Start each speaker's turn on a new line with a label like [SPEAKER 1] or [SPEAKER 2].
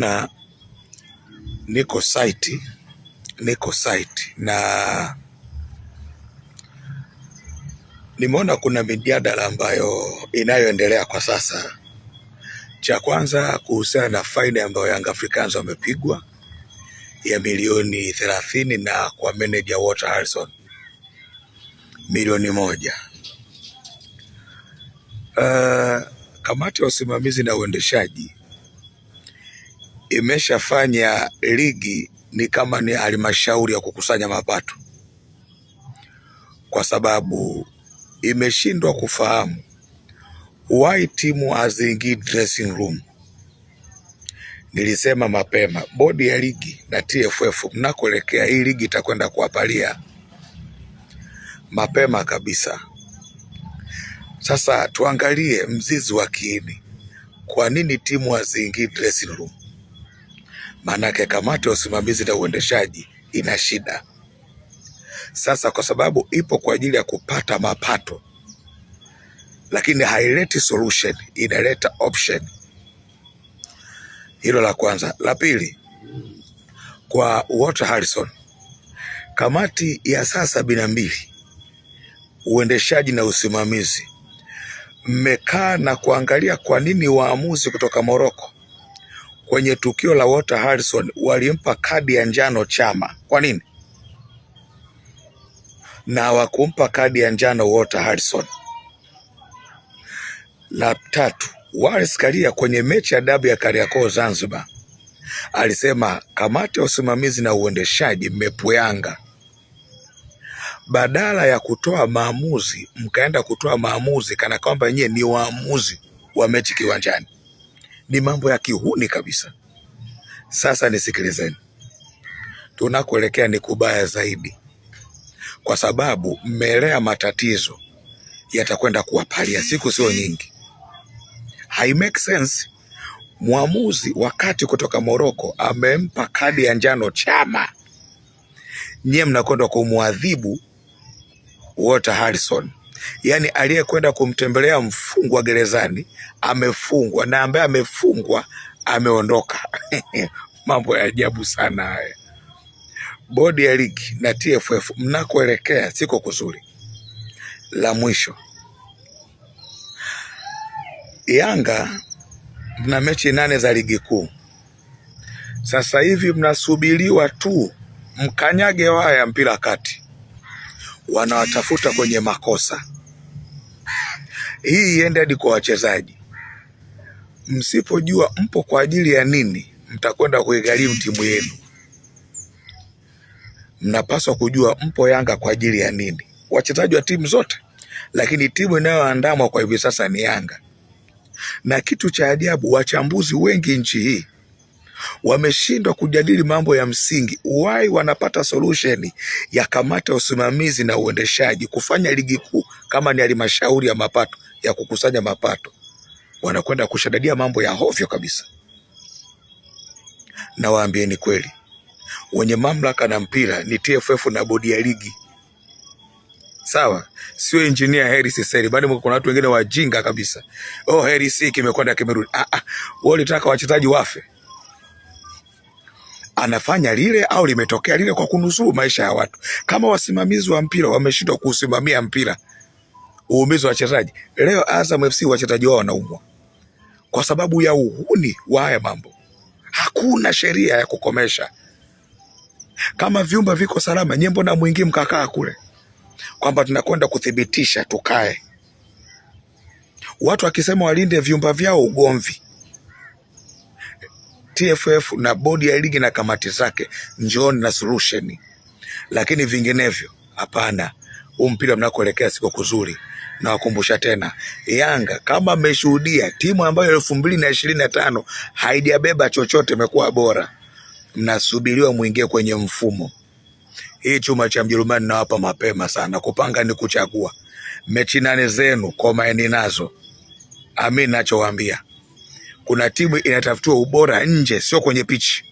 [SPEAKER 1] Na niko site, niko site na nimeona kuna mijadala ambayo inayoendelea kwa sasa. Cha kwanza kuhusiana na faini ambayo Young Africans wamepigwa ya milioni 30 na kwa manager Walter Harrison milioni 1. Kamati ya usimamizi na uendeshaji imeshafanya ligi ni kama ni halmashauri ya kukusanya mapato, kwa sababu imeshindwa kufahamu why timu haziingii dressing room. Nilisema mapema, bodi ya ligi na TFF, mnakoelekea hii ligi itakwenda kuwapalia mapema kabisa. Sasa tuangalie mzizi wa kiini, kwa nini timu haziingii dressing room? Maanake kamati ya usimamizi na uendeshaji ina shida sasa, kwa sababu ipo kwa ajili ya kupata mapato, lakini haileti solution, inaleta option. Hilo la kwanza. La pili, kwa Walter Harrison, kamati ya saa 72 uendeshaji na usimamizi, mmekaa na kuangalia kwa nini waamuzi kutoka Morocco kwenye tukio la Walter Harrison walimpa kadi ya njano Chama. Kwa nini? Na hawakumpa kadi ya njano Walter Harrison. La tatu, Wallace Karia kwenye mechi ya dabi ya Kariakoo Zanzibar alisema kamati ya usimamizi na uendeshaji mmepuyanga, badala ya kutoa maamuzi mkaenda kutoa maamuzi kana kwamba nyie ni waamuzi wa mechi kiwanjani. Ni mambo ya kihuni kabisa. Sasa nisikilizeni, tunakoelekea ni kubaya zaidi, kwa sababu mmelea matatizo yatakwenda kuwapalia siku sio nyingi. Hai make sense. Mwamuzi wakati kutoka Moroko amempa kadi ya njano Chama, nyie mnakwenda kumwadhibu Walter Harrison, yaani aliyekwenda kumtembelea mfungwa gerezani amefungwa, na ambaye amefungwa ameondoka. Mambo ya ajabu sana haya. Bodi ya ligi na TFF, mnakoelekea siko kuzuri. La mwisho, Yanga mna mechi 8 za ligi kuu sasa hivi, mnasubiriwa tu mkanyage waya mpira kati, wanawatafuta kwenye makosa. Hii iende hadi kwa wachezaji. Msipojua mpo kwa ajili ya nini, mtakwenda kuigharimu timu yenu. Mnapaswa kujua mpo Yanga kwa ajili ya nini, wachezaji wa timu zote, lakini timu inayoandamwa kwa hivi sasa ni Yanga. Na kitu cha ajabu, wachambuzi wengi nchi hii wameshindwa kujadili mambo ya msingi. Why wanapata solution ya kamati ya usimamizi na uendeshaji kufanya ligi kuu kama ni halmashauri ya mapato ya kukusanya mapato, wanakwenda kushadadia mambo ya hovyo kabisa. Na waambieni kweli, wenye mamlaka na mpira ni TFF na bodi ya ligi, sawa? Sio engineer Hersi Said, bado kuna watu wengine wajinga kabisa. Oh, Hersi kimekwenda kimerudi. Ah, ah, wewe ulitaka wachezaji wafe? Anafanya lile au limetokea lile kwa kunusuru maisha ya watu. Kama wasimamizi wa mpira wameshindwa kuusimamia mpira, uumizi wa wachezaji. Leo Azam FC wachezaji wao wanaumwa kwa sababu ya uhuni wa haya mambo. Hakuna sheria ya kukomesha. Kama vyumba viko salama, nyie mbona mwingi mkakaa kule kwamba tunakwenda kuthibitisha tukae? Watu wakisema walinde vyumba vyao, ugomvi. TFF na bodi ya ligi na kamati zake, njooni na solution, lakini vinginevyo hapana. Huu mpira mnakoelekea siko kuzuri. Nawakumbusha tena, Yanga kama mmeshuhudia timu ambayo 2025 haijabeba chochote imekuwa bora, mnasubiriwa muingie kwenye mfumo. Hii chuma cha Mjerumani nawapa mapema sana. Kupanga ni kuchagua. Mechi 8 zenu komaeni nazo. Amin, nachowaambia kuna timu inatafutiwa ubora nje, sio kwenye pichi.